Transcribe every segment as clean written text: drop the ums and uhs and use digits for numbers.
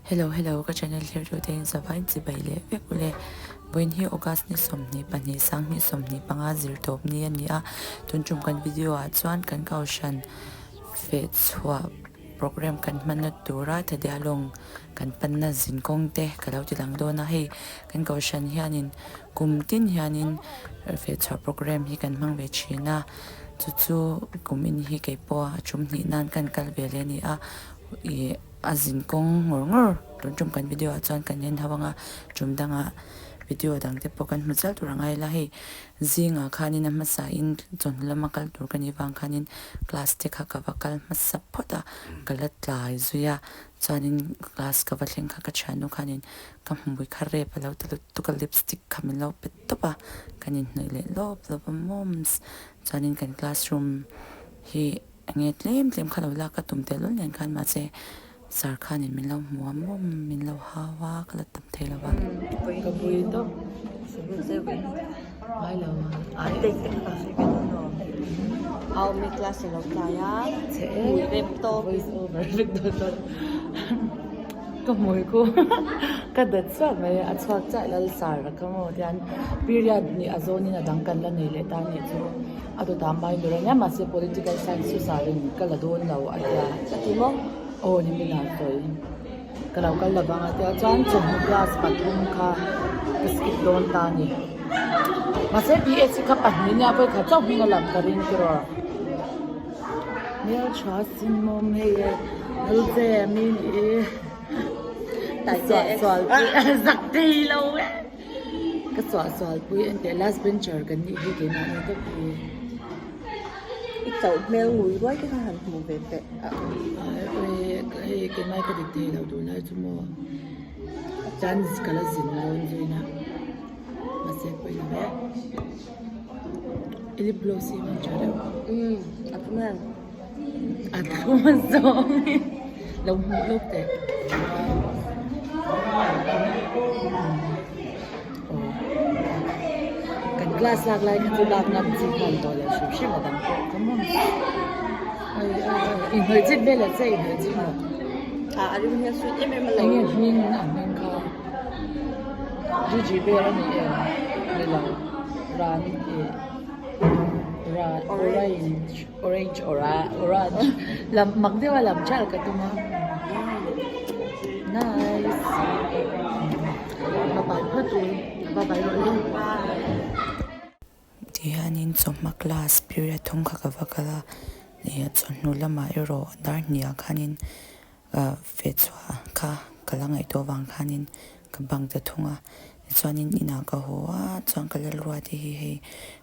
Hello hello ka channel thlir tu te in zavai chibai leh vek ule vawiin hi August ni 22 sanghnih 25 zir tawp ni a ni a tun tum kan video ah chuan kan kohhran feh chhuah program kan hmanna tura Thadialawng kan panna zin kawng te ka lo ti lang dawn a hei kan kohhran hianin kum tin hianin feh chhuah program hi kan hmang ve thin a chu chu kum in hi kei pawh a tum hnih nan kan kal ve leh a ni a ih a zin kawng ngawr ngawr tun tum kan video ah chuan kan en ho ang a tum dangah video dang te pawh kan hmu chal tur a ngai la hei zingah khanin a hmasa in chawhnu lama kal tur ka nih vang khanin class te kha ka va kal hmasa phawt a ka la tlai zui a chuanin class ka va thleng kha ka thiannu khanin ka hmui kha rep a lo ti lutuk a lipstick kha min lo pe tawp a kan inhnawih leh lawp lawp a mawms chuanin kan classroom hi Enge tlem tlem kha lo lak ka tum tel nen khan mahse sir khanin min lo hmu a mawm min lo hau a ka la tam thei lo va. Ka pui tawp ngai lo a. Update te kha ka hre ve dawn lo. Au mi class a lo tlai a. Che e. Hmui rep tawp. Voice over vek dawn dawn. Ka hmui khu ka dat chhuak mai a chhuak chiah lal sar a ka maw tian period nih a zawnin a dang kan la nei leh ta nih chu a dawtah minor a nia mahse political science chu sarin ka la dawn lo a tia Ka ti maw? Aw ni min ah sawi ka lo kal lovang a tia chuan chawhnu class pathum kha ka skip dawn ta a ni mahse PSC kha pahnih nia vawikhat chauh hming a lam ka ring tiraw. Hmeltha sin mawm hei e Hluche mi nih hi ka suahsual pui a zak thei lo e ka suahsual pui en teh last bencher kan nih hi keimah ni tawp hi i chauh hmel ngui ruai te kha han hmu ve teh a hei keimah ka dik thei lo tunlai chu maw chuan ka la zin dawn zui na mahse pawilo e. I lip gloss hi hman tha deuh. Umm a thlum em? A thlum a zawng in lo hmuh lawk teh. Aw kan class lak lai kha chu lak ngam chi khan tawh lo hrim hrim a dang pawh ka mawm. Ai ai ai inhnawih chip vel ah che inhnawih chip maw? A a rim hian sweet em em a lo. Enge hming a hming kha? Gigi vel a ni em? Ni lo. Ran ih ra orange orange ora orange lam mak deuh a lam tral ka tum a nice bye bye phawt u bye bye rawh u. Tihianin chawhma class period thum kha ka va kal a ih chawhnu lamah erawh dar hnih ah khanin ah feh chhuah kha ka la ngaihtuah vang khanin ka bang ta thung a tichuanin inah ka haw a chuan ka lalrua te hi hei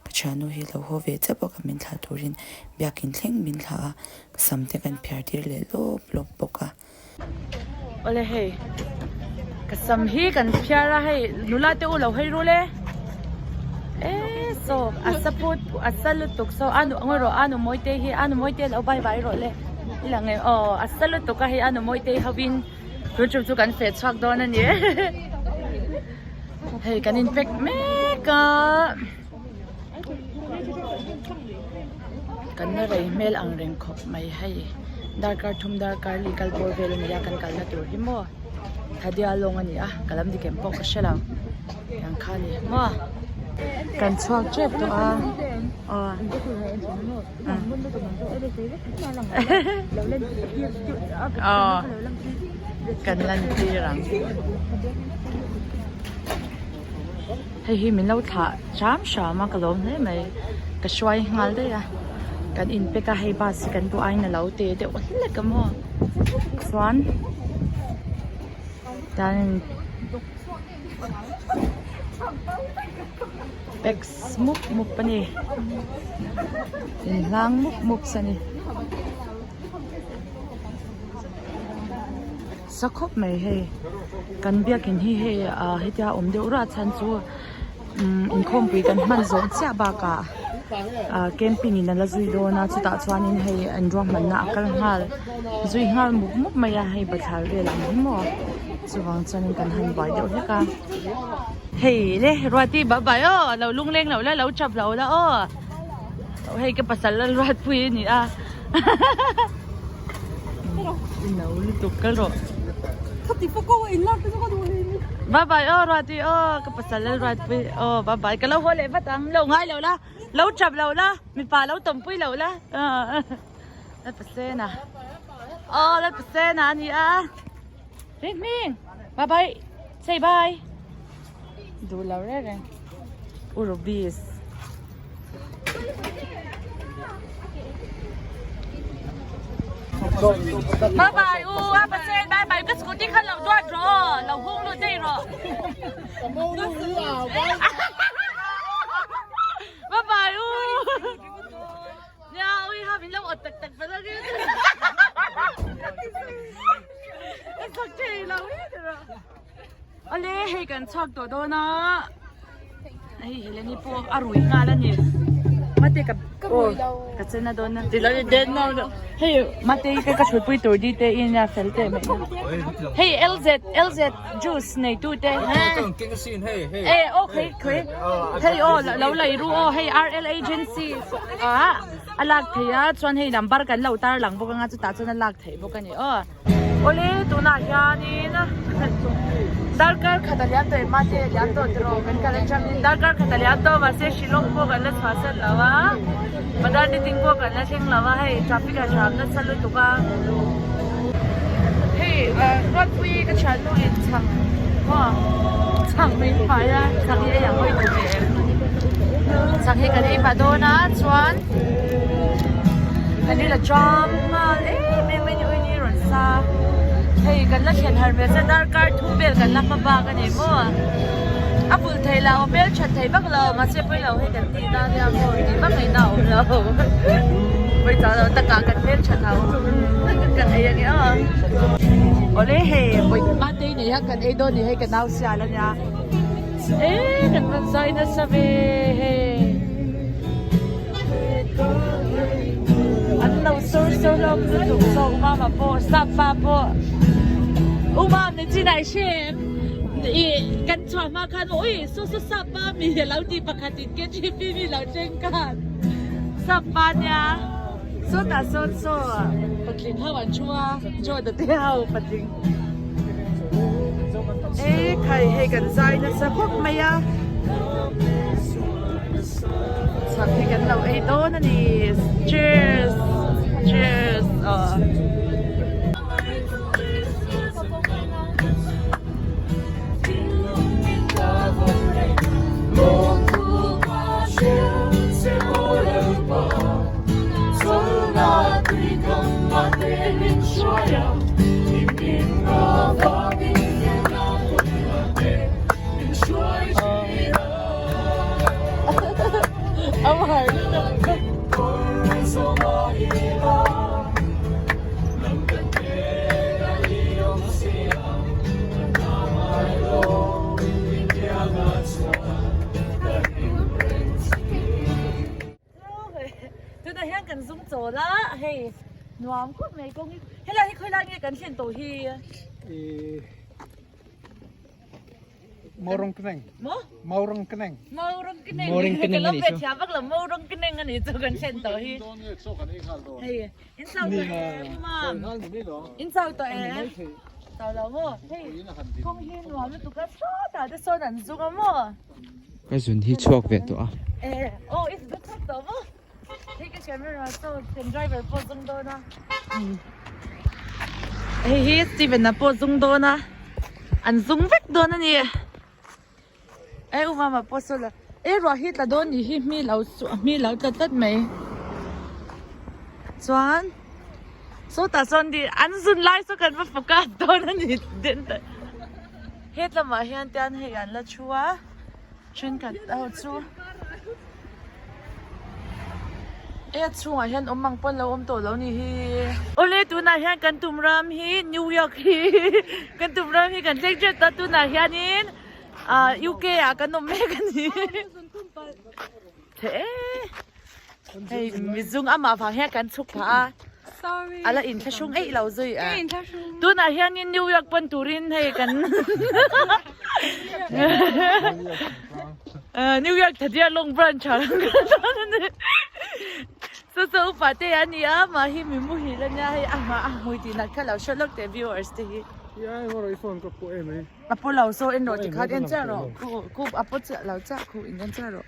ka thiannu hi lo haw ve chiah bawk a min thlah turin biakin thleng min thlah a ka sam te kan phiar tir leh lawp lawp bawk a. Awle hei ka sam hi kan phiar a hei nula te u lo hawi rul e e saw a sa phut a sa lutuk saw a nu ngawi rawh a nu mawi te hi a nu mawi te lo bye bye rawh le i lang em aw a sa lutuk a hei a nu mawi te ho in tun tum chu kan feh chhuak dawn a ni hei kan in pack mek a kan la rei hmel ang reng khawp mai hei darkar thum darkar li kal bawr vel a ni a kan kalna tur hi maw thadia lawng a ni a ka lam dik em pawh ka hre lo tiang kha a ni maw kan chhuak tep tawh a aw aw kan lan tir ang. Hei hi min lo thlah hram hram a ka lawm hle mai ka hruai nghal daih a kan in pack a hei bus hi kan duh aiin a lo te deuh hlek a maw chuan tan pack mup mup a ni in hlang mup mup a ni. Sa khawp mai hei kan biakin hi hei ah hetia awm deuh ruah chhan chu umm inkhawmpui kan hman zawh chiah bakah ah camping in ala zui dawn a chutah chuanin hei an ruahmanna a kal nghal zui nghal mup mup mai a hei bathlar vel ang hi maw chuvang chuanin kan han buai deuh hlek a hei le Ruati bye bye aw lo lungleng lo la lo chap lo la aw hei ka pasal la Ruatpui a ni a. I no lutuk kal rawh. Bye bye aw Ruati aw ka pasal lal Ruatpui aw bye bye ka lo haw leh vat ang lo ngai lo la lo tap lo la mipa lo tawmpui lo la Lalpasena aw Lalpasena a ni a Hming hming bye bye say bye duh lo reng reng Urubis. Bye bye u a pasel bye bye ka scooty kha lo duat rawh aw lo hung lut daih rawh. Bye bye u. Nia ui ha min lo awt tak tak vel a ri. Ka chak thei lo hi rawh. Awle hei kan chhuak tawh dawn a hei Heleni pawh a rui nghal a ni mate ka aw ka chen a dawn a ti lo den no no hei mate ka ka thutpui tur di te in a fel teh mai hei LZ LZ juice nei tu te e aw khawi khawi hei aw lo lei ru aw hei RL agency ah a lak theih a chuan hei number kan lo tar lang bawk anga chutah chuan a lak theih bawk a ni aw. Awle tunah hianin darkar khat a liam tawh em mate a liam tawh tiraw kan kal atangin darkar khat a liam tawh mahse Shillong pawh kan la chhuahsan lo a Madarditing pawh kan la thleng lo a hei traffic a jam nasa lutuk a hei Ruatpuii ka thiannu in chhang maw chhang min phai a chhang hi ei ang hawi duh ve em chhang hi kan ei pah dawn a chuan kan ila jam nghal em em mai ni ui ni rawn sa hei kan la thlen har hmel chuan darkar thum vel kan la hma bak a ni maw a bul thei lo a hmel that thei vak lo mahse pawi lo hei kan tih na nia maw tih vak ngaihna a awm lo pawi chau lo takah kan hmel that ho kan ei ange aw awle hei vawi mate nei a kan ei dawn ni hei ka nau sial a nia e kan rawn zai nasa ve hei. An lo sawr sawr hlawm lutuk zawk Umama pawh sap pa pawh Umam ni chin ai hre em i kan chhuah hma khan ui saw saw sap pa mi a lo ti pakhat in KGP mi lo thleng khan sap pa nia sawtah sawn saw patling ho an thu a Jordan te ho patling e khai hei kan zai nasa khawp mai a. Chhak hi kan lo ei dawn a ni cheers cheers aw. Tunah hian kan zum chawl a hei nuam khawp mai kawng hi helai hi khawilai nge kan thlen tawh hi. Maurang Keneng. Maw? Maurang Keneng. Maurang Keneng. Maurang Keneng ani chu. Thiam vak lo Maurang Keneng ani chu kan thlen tawh hi. Hei, in chau tawh em mam? In chau tawh em? Chau lo maw? Hei, kawng hi nuam lutuk a sawtah te sawn an zung a maw? Ka zun hi chhuak ve tawh a. Eh, oh, it's good chhuak tawh maw? Hei ka camera saw kan driver pawh zung dawn a. Hei hi Steven a pawh zung dawn a. An zung vek dawn a ni. E u mama pawh saw la. E ruah hi tla dawn ni hi hmi lo chu hmi lo tla tlat mai. Chuan sawtah sawn di an zun lai saw kan va focus dawn a ni den ta. Hetlamah hian tian hei an la thu a. Thenkhat ho chu e a chhungah hian awm ang pawn lo awm tawh lo ni hi. Awle tunah hian kan tum ram hi New York hi kan tum ram hi kan thleng tep ta tunah hianin ah UK ah kan awm mek a ni. Hei hei mizung amah vang hian kan chhuk phah a. Sorry. A la inthlahrung eih lo zui a. Ka inthlahrung. Tunah hianin New York pawn turin hei kan New York Thadia Long Branch ah kan kal dawn a ni. Chu chu upa te a ni a, mah hi mi muhil a nia hei a hma a hmui tih nat kha lo hre lawk teh viewers te hi. A pu lo saw en rawh tikhan en chiah rawh khu khu a pu chiah lo chiah khu in en chiah rawh.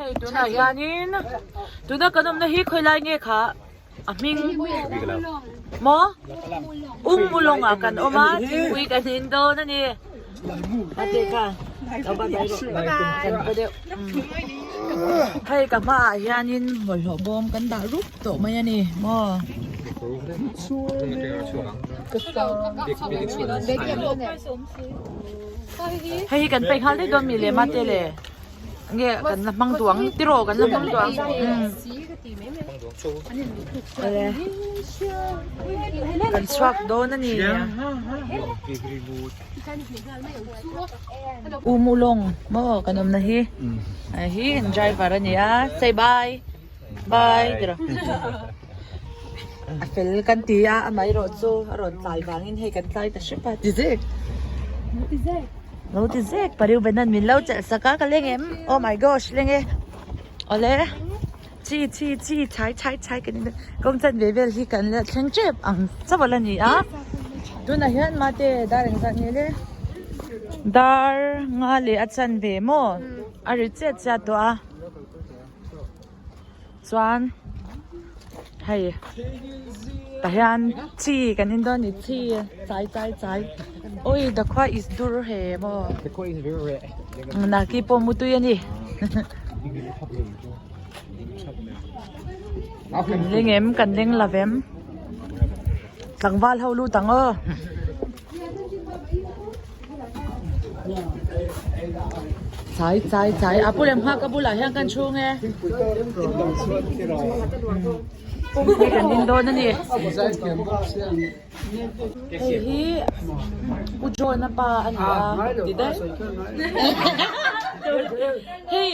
Hei tunah hianin tuna kan awmna hi khawi lai nge kha a hming maw Umulawng ah kan awm a thingpui kan in dawn a ni a tih kha lo bye bye rawh kan paw deuh hei ka hmaah hianin bawlhhlawh bawm kan dah rup tawh mai a ni maw. Hei hi kan peih nghal daih dawn mi leh mate le nge kan la hmang duang tiraw kan la hmang duang kan chhuak dawn a ni Umulawng maw kan awmna hi hei hi kan driver a ni a say bye bye tiraw a fel kan ti a amaherawh chu a rawn tlai vangin hei kan tlai ta hrep a ti zek lo ti zek pariu ben an min lo chelh sak a ka leng em oh my gosh leng e awle chi chi chi chhai chhai chhai kan in kawng chan ve vel hi kan la thleng tep ang chauh a la ni a tunah hian mate dar engzat nge le dar nga leh a chan ve maw a ri chiah chiah tawh a. Chuan hei tah hian chi kan en dawn a ni chi chai chai chai awi the khua is dur he maw naki pawh mutui a ni kan leng em kan leng lo vem tlangval ho lut ang aw. Chai chai chai a pu lem nghak a bulah hian kan chhung e hei kan in dawn a ni hei hi u John a pa a ni a ti daih hei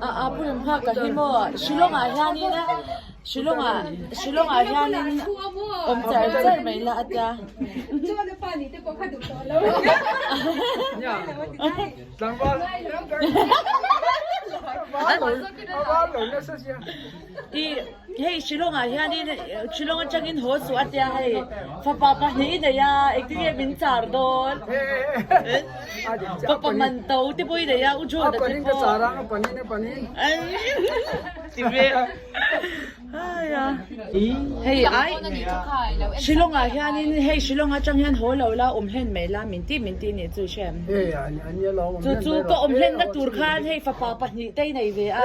a a pu lem nghak a hi maw Shillong ah hianin Shillong ah Shillong ah hianin awm char char mai la a tia. I hei Shillong ah hianin Shillong atangin haw suh a tia hei fapa pahnih i nei a engtin nge min char dawn fapa man to te pawh i nei a u John a te pawh. Hei ai Shillong ah hianin hei Shillong atang hian haw lo la awm hlen mai la min ti min ti nih chu i hre em chu chu ka awm hlen na tur khan hei fapa pahnih te i nei ve a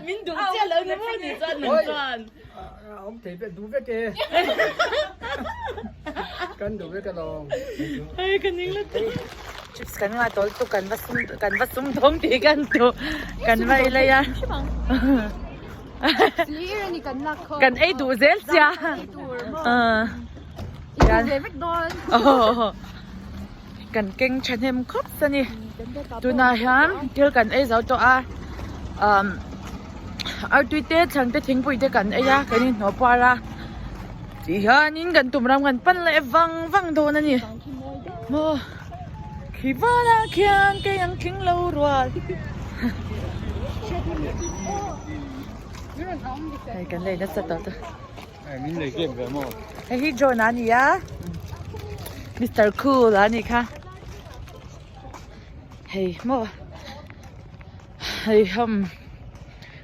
min duh chiah lo ni maw ni chuan nang chuan Awm thei vek duh vek e. Kan duh vek alawm. Hei ka ning la tu. Chips kan nga tawl tu kan va sum kan va sum thawm tih kan tu kan va ei lai a. Kan ei duh zel sia. Kan ve vek dawn. Kan keng thahnem khawp a ni. Tunah hian thil kan ei zo tawh a umm artui te thlan te thingpui te kan ei a kan inhnawh puar a. Ti hianin kan tum ram kan pan leh vang vang dawn a ni. Maw khi valah khian kei ang tling lo rual. Hei kan lei nasa tawh ta. Hei hi John a ni a. Mister Cool a ni kha. Hei maw hei ham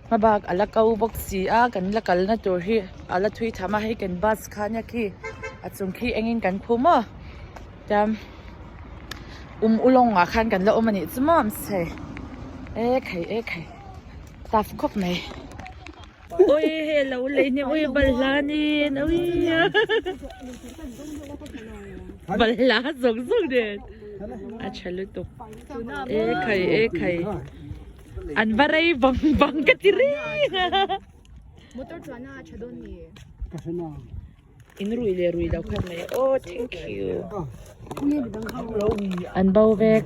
hmabak a la ko bawk si a kan la kalna tur hi a la thui tham a hei kan bus kha nia khi a chung khi engin kan phu maw chuan um ulawng ah khan kan la awm a nih chu maw hei e khai e khai tough khawp mai. Ui hei a lo lei hnem ui balhla nen ui balhla zawk zawk nen a tha lutuk e khai e khai an va rei bang bang ka ti reng a motor chuan a tha dawn ni In rui leh rui lo khan mai aw thank you an bo vek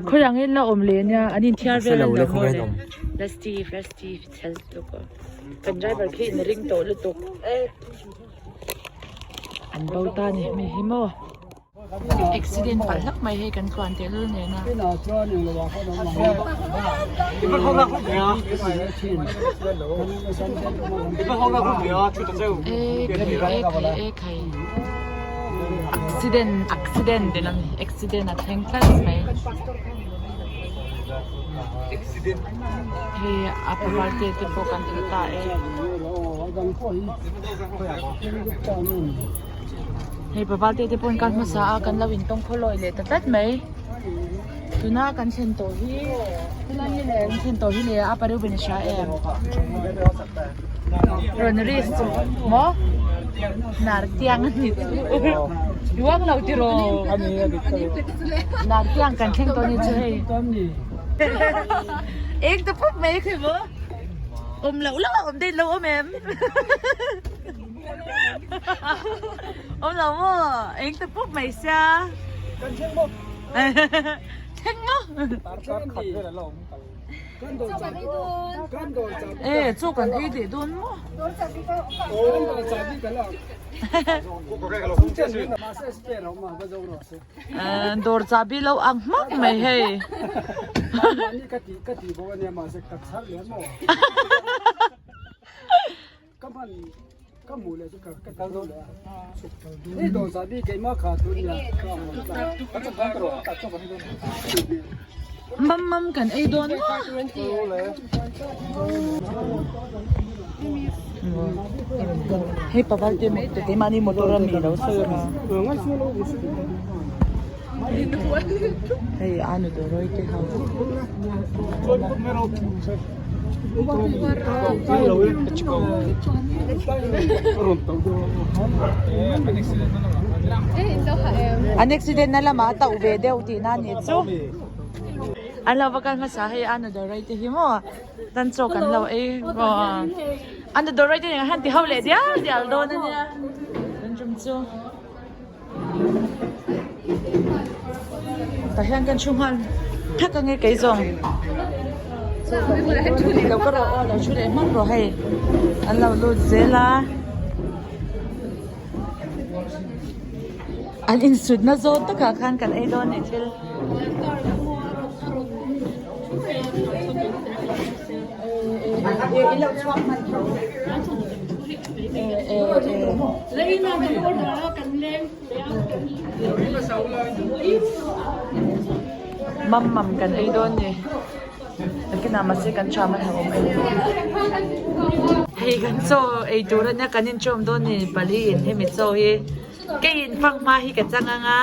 khawi ang in la awm leh nia an inthiar vel an lo maw le la Steve la Steve chhel lutuk aw kan driver khi in ring tawh lutuk an bo ta ni mi hi maw. Accident palh hlauh mai hei kan tluan teh lul nen a. E khai e khai e khai accident accident tih lam accident a thleng tlat mai. Hei a pavar te te pawh kan hmu ta e. Hei paval te te pawhin kal hmasa a kan lo intawng khaw lawi leh ta tlat mai tuna kan thlen tawh hi helai hi leh kan thlen tawh hi leh a paru ben hria em rawn risk chu maw nar tiang a ni chu uang lo tiraw nar tiang kan thleng tawh a ni chu hei eng ta pawp mai khi maw awm loh loh a awm daih lo awm em. Awm lo maw? Eng te pawp mai sia. Kan thleng maw? Thleng maw? Kar khat vel a la awm kal. Kan dawr chah kan dawr chah. E chu kan ei leh dawn maw? Dawr chah bi kan dawr chah bi kan la. Dawr chah bi lo ang hmak mai hei. Ka ti ka ti bawk ania mahse ka chhar leh maw. Ka hman ka hmuh leh chu ka ka kal dawn leh a ni dawr zah bi keimah kha tur nia Mam mam kan ei dawn maw Hei paval te keimahni motor a mi lo sawi a mi Hei a nu dawrawi te ho. An accident na lamah a tauh ve deuh tihna a nih chu. An lo va kal hmasa hei a nu dawrawi te hi maw tan chaw kan lo ei maw a nu dawrawi te nen khan ti ho leh dial dial dawn a nia kan tum chu. Tah hian kan thu nghal thak ang e kei zawng lo ka rawh aw lo thu leh hmak rawh hei an lo lut zel a an insut na zawn takah khan kan ei dawn nih thil. Mam mam kan ei dawn ni nakinah mahse kan tha mai ho awm ei hei kan chaw ei tur ania kan inchawm dawn ni pali in hemi chaw hi keiin fanghma hi ka chang anga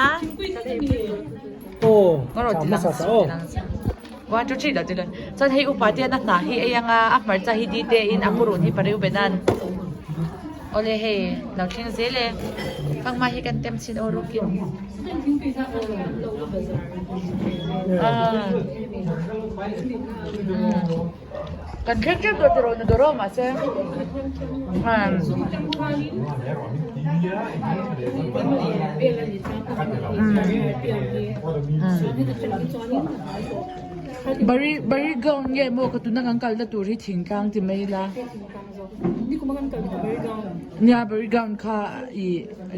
One two three lo ti lo chuan hei upa te hian a hnah hi ei anga a hmarcha hi di te in a purun hi pariu ben an awle hei lo thleng zel e fanghma hi kan tem chhin aw rukin kan thleng tep tawh tiraw na dawr aw mahse Bari bari ground nge maw ka tuna kan kalna tur hi thingtlang ti mai ila. Nia Barigaon kha i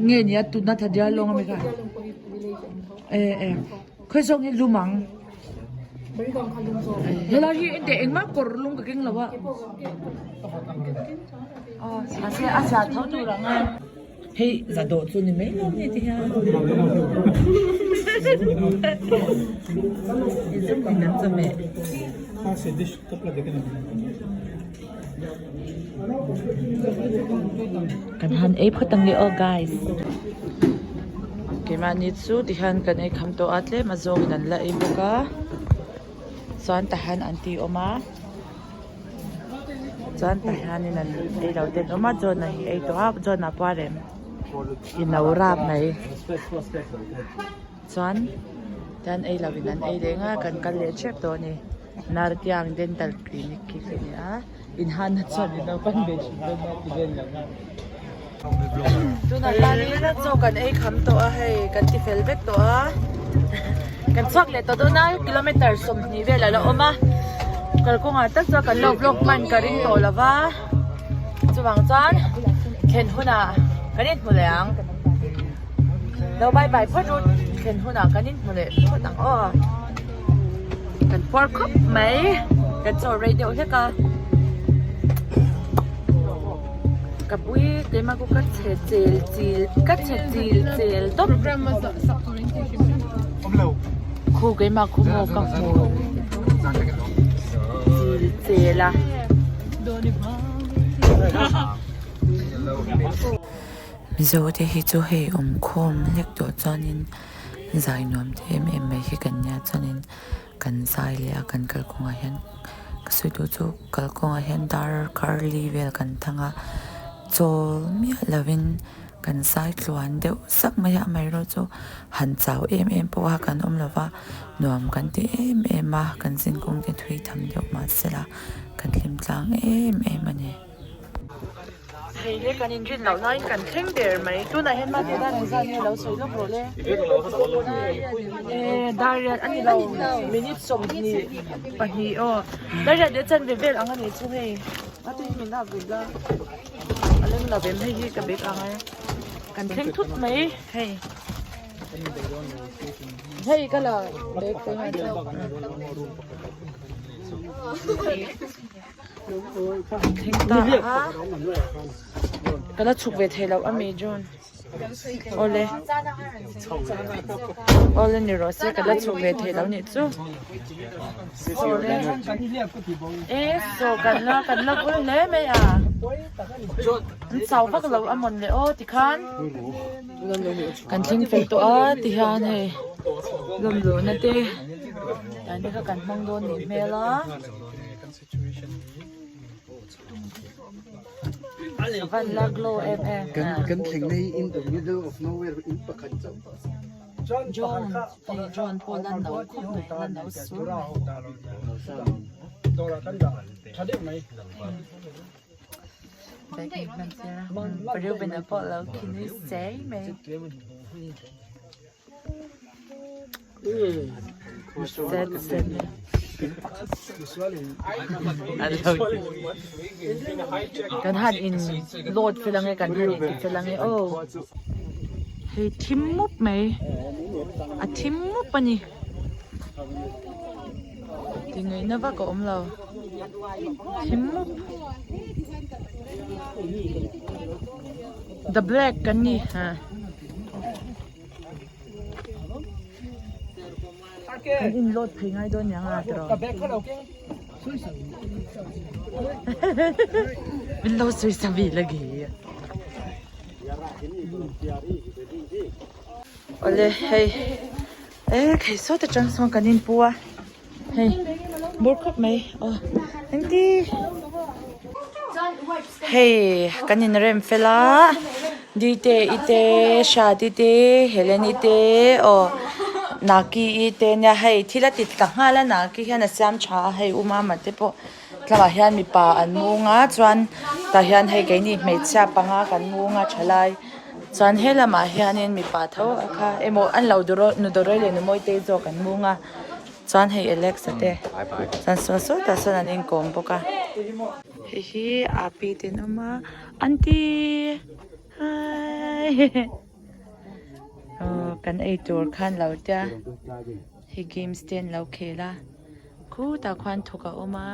nge nia tuna Thadialong ami kha e e khawi zawk nge lum ang helai hi ente engmah kawr lung ka keng lo a aw mahse a zah tho tur ang a. Hei za dawh chu ni mai lo nge ti hian inzawm in an chawhmeh. Kan han ei phawt ang e aw guys. Keimahni chu ti hian kan ei kham tawh a tlem a zawngin an la ei bawk a chuan tahan an ti awm a. Chuan tah hianin an ei lo te an awm a John-a hi ei tawh a John-a pawh a rem i no rap mai chuan tian ei lo in an ei leh nga kan kal leh tep tawh a ni Nartiang dental clinic khi khi a ni a inhana chuan in lo pan ve thin dawn a ti vel lo a tunah hianin chaw kan ei kham tawh a hei kan ti fel vek tawh a kan chhuak leh tawh dawn a kilometer 20 vel a la awm a kalkawngah tak chuan kan lo vlog hman ka ring tawh lo va chuvang chuan thlen hunah kan inhmu leh ang lo bye bye phawt rut thlen hunah kan inhmu leh phawt ang aw kan puar khawp mai kan chaw rei deuh hlek a. Ka pui keimah ku ka chhe chel chil ka chhe chil chel tawp khu keimah khu maw ka hmu chil chel a. Mizo te hi chu hei awmkhawm hlek tawh chuanin zai nuam te em em mai hi kan nia chuanin kan zai leh a kan kalkawngah hian ka sawi duh chu kalkawngah hian dar curly vel kan thang a chawl miah lovin kan zai tluan deuh sak mai a amaherawh chu han chau em em pawh a kan awm lova nuam kan ti em em a kan zinkawng te thui tham deuh mahsela kan hlim tlang em em a ni. Hei le kan inrin loh laiin kan thleng der mai. Tunah hian mahni dan engzat nge lo sawi lawk rawh le. E dar riat a ni lo minute 22 aw. Dar riat leh chanve vel ang a nih chu hei. A tui min a vui la. A leng lo em hei hi ka bag ang e. Kan thleng thut mai hei. Hei ka la bag te ngai chauh. Ka la chhuk ve thei loh a mi John awle awle ni rawh se ka la chhuk ve thei loh nih chu awle e saw kan la kan la vul hle mai a an chau vak lo a mawn le aw tikhan kan thleng fel tawh a tihian hei lawmluhna te dan te kha kan hmang dawn nih hmel a. Van la glow em em. Kan kan thleng na hi in the middle of nowhere in pakhat chauh. John hei John pawh la no khawp mai la no sur mai. Bag in hman tir a Reuben a pawh lo khi nui sei mai. Kan han in load fel ange kan han in ti fel ange aw hei thim mup mai a thim mup a ni ti ngaihna vak a awm lo thim mup the black kan ni ha. Kan in load phei ngai dawn niang a tiraw. Min lo sawi sa ve la ge. Awle hei e khei sawt atang sawn kan in pu a hei bur khawp mai aw engti Hei kan in rem fel a Dite i te Shadi te Heleni te aw Naki i te nia hei thil a ti ta nghal a Naki hian a siam tha a hei u Mama te pawh tlamah hian mipa an mung a chuan tah hian hei keini hmeichhia panga kan mung a thalai chuan he lamah hianin mipa tho a kha emaw an lo nu dawrei leh nu Mawitei zawk an mung a. Chuan hei Alex a te chuan saw sawtah sawn an inkawm bawk a. Hei hi Api te an awm a Aunty hi aw kan eitur khan lo tia hei games te an lo khel a khutah khuan thawk a awm a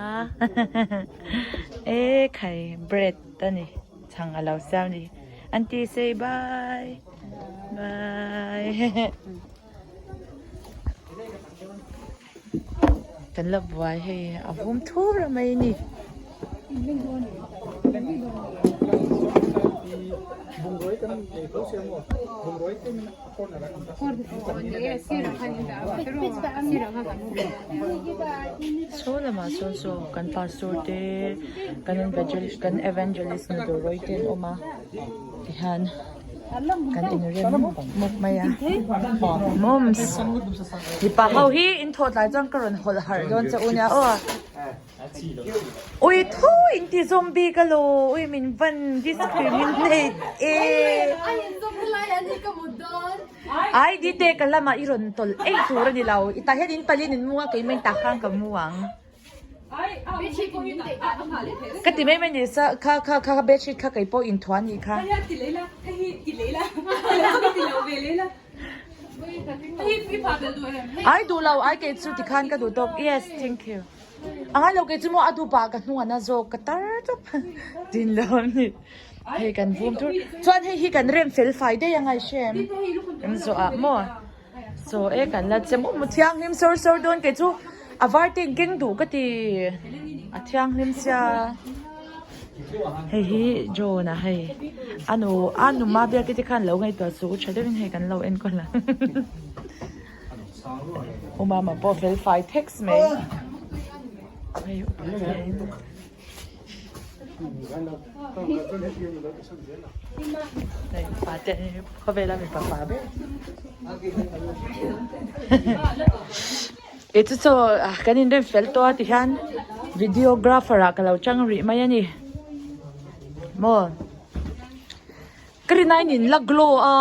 e khai bread a ni chhang a lo siam a ni Aunty say bye bye. Kan la buai hei a vum thur a mai a ni. Saw lamah sawn saw kan pastor te kan kan evangelist nu Doroi te an awm a tihian. Kan inrem mup mup mai a Moms mipa ho hi in thawh tlai chuan ka rawn hawlh harh dawn che u nia aw ui tho in ti zombie ka lo ui min van discriminate e ai dite ka lamah i rawn tawlh eih tur a ni lo i tah hian in palin in mu a keimah in tah khan ka mu ang. Ka ti mai mai ni sa kha kha kha bedsheet kha kei pawh inthuah anih kha. Ai duh lo ai kei chu tikhan ka duh tawp yes thank you. A ngai lo kei chu maw a duh pah ka hnung a na zawk ka tar tawp tin lo ani hei kan vum tur chuan hei hi kan rem fel fai daih anga i hre em em zawh ah maw. Chaw e kan la che maw thianghlim sawr sawr dawn kei chu a var te in keng duh ka ti a thianghlim sia hei hi John a hei a nu a nu ma biak te khan lo ngaihtuah suh u tha deuhin hei kan lo enkawl ang u mama pawh fel fai theks mai hei upa te. Khawvela mipa pa ber kei chu chaw kan inrem fel tawh a tihian videographer ah ka lo chang rih mai a ni maw. Ka rin aiin in la glow a.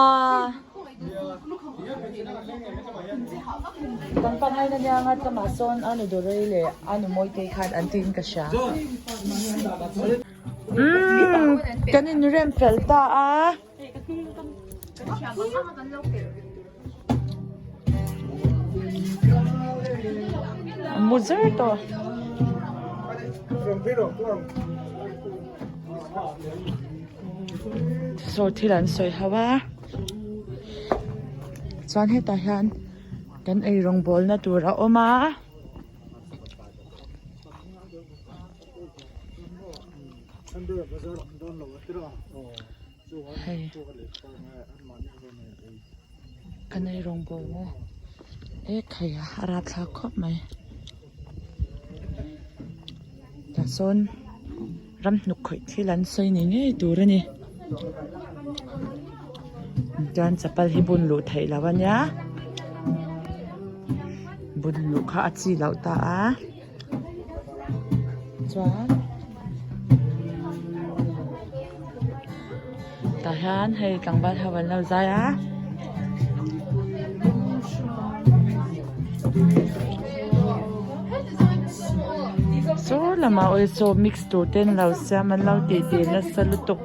Kan pangai na nia nga tlama sawn a nu Dorei leh a nu Mawitei khan an tiin ka hria. Umm kan in rem fel ta a. Mu zer tawh. Saw thil an sawi ho a chuan hetah hian kan ei rawngbawlna tur a awm a. Hei kan ei rawngbawlna e khai a a rapthlak khawp mai tah sawn ram hnuk khawih thil an sawi ni ngei tur a ni chuan chapal hi bun luh theih loh a nia bun luh kha a chi loh ta a. Chuan tah hian hei tlangval ho an lo zai a. Saw lamah awi chaw mix tur te an lo siam an lo tih tih nasa lutuk.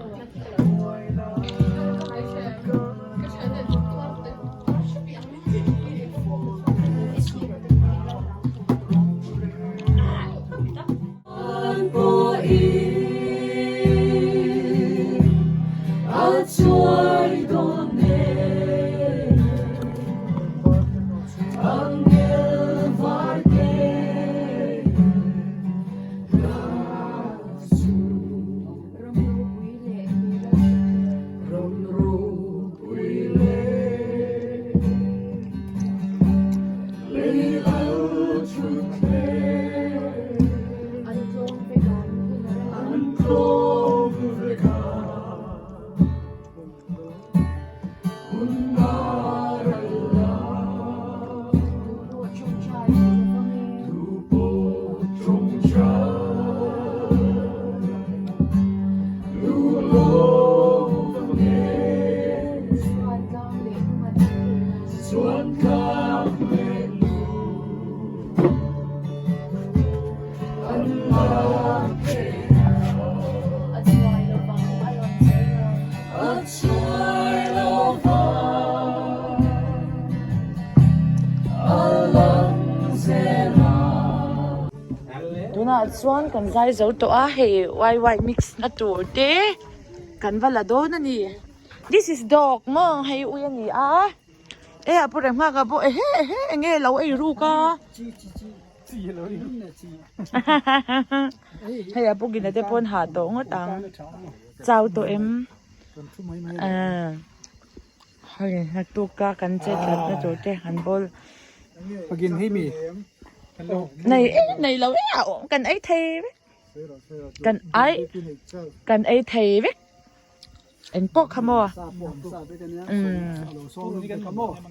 Tunah chuan kan zai zo tawh a hei wai wai mix na tur te kan va la dawn a ni this is dog maw hei ui a ni a e a pu reng nghak a pawh ehe ehe enge lo ei ruk a hei a pu gina te pawn hah tawh ngawt ang chau tawh em ah. Hei naktuk a kan chet that na tur te han bawl nei e nei lo e a awm kan ei thei vek kan ai kan ei thei vek eng pawh kha maw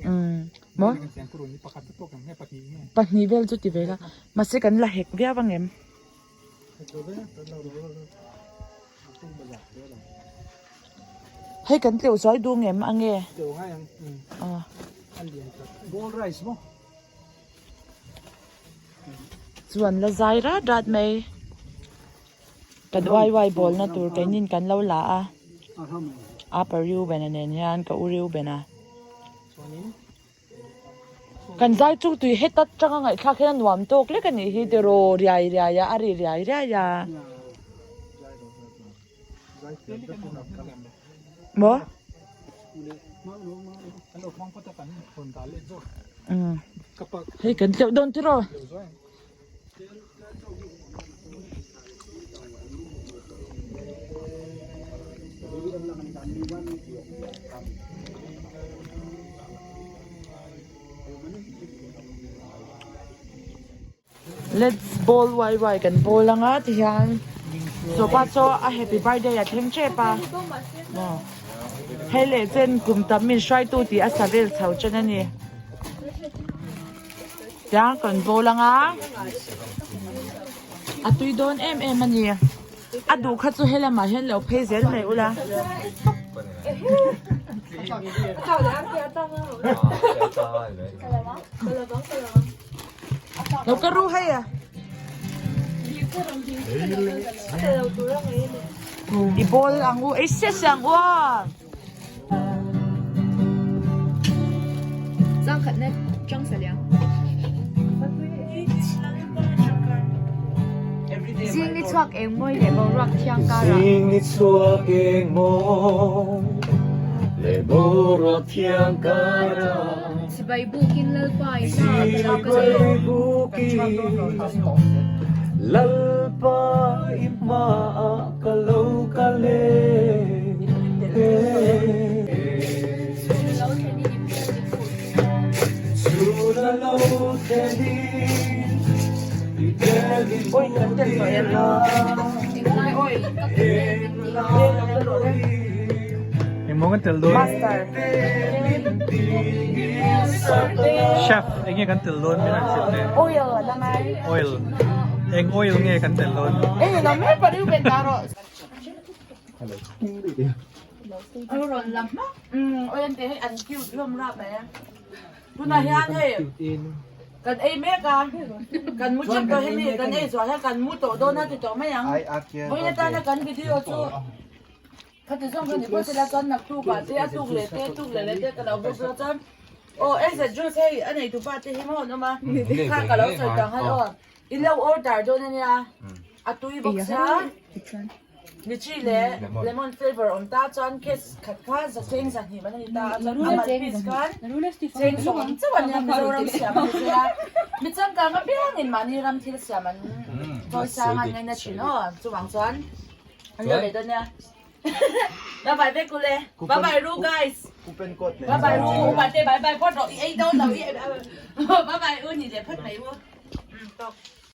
umm maw pahnih vel chu ti ve la mahse kan la hek viau ang em. Hei kan tleuh zuai duh ngem a nge? Chuan la zai rat rat mai. Kan uai uai bawl na tur keinin kan lo la a. Apa Reuben-a nen hian ka u Reuben-a. Kan zai chu tui het atanga ngaihthlak hian a nuam tawk lek a nih hi tiraw riai riai a a ri riai riai a maw umm hei kan tleuh dawn tiraw. Let's ball wai wai kan bawl anga tihian chopa chu a happy birthday a thleng tep a hei leh chen kum tam min hruaitu tih a sa vel chho chen a ni. Tiang kan bawl anga a tui dawn em em a ni a duh kha chu helamah hian lo phei zel mai ula. Lo ka ru hei a. I bawl ang u ei sia sia ang u a. Zing ni chhuak eng mawi leh boruak thiang karah. Zing ni chhuak eng mawi leh boruak thiang karah. Sipai bukin Lalpa i hma ah ka lo kal e. Sipai bukin Lalpa i hma ah ka lo kal e. Chhun a lo thlenin i hmel i hmuh tir a. Master. Chef eng nge kan tel dawn min han hrilh teh. Oil a la ngai. Oil. Eng oil nge kan tel dawn? Eng lam he pariu ben ta rawh. Rawn lam hmak. Umm oil te hei an cute hlawm rap mai a. Tunah hian hei kan ei mek a kan mu tep tawh hemi kan ei zuah hian kan mu tawh dawn a ti tawh mai ang. Vawiin atana kan video chu Khati zawng kha ni pawh sela chuan naktuk ah te a tuk leh te tuk leh leh te ka lo bawk dawn chuan aw AZ juice hei a nei tupa te hi maw an awm a kha ka lo sawi tang khan aw in lo order dawn ania a tui bawk sia lychee leh lemon flavour awm ta chuan case khat kha za cheng za hnih man a ni ta a chuan a mal piece khan cheng sawm chauh ania Mizoram siam a ni sia mi changkang apiangin mahni ram thil siam an chawi sang a an ngaina thin aw chuvang chuan. An lo leh dawn nia. Bye bye vek ule. Bye bye ru guys. Bye bye ru upa te bye bye phawt rawh i ei dawn lo i bye bye u ni leh phawt mai u. Tawk.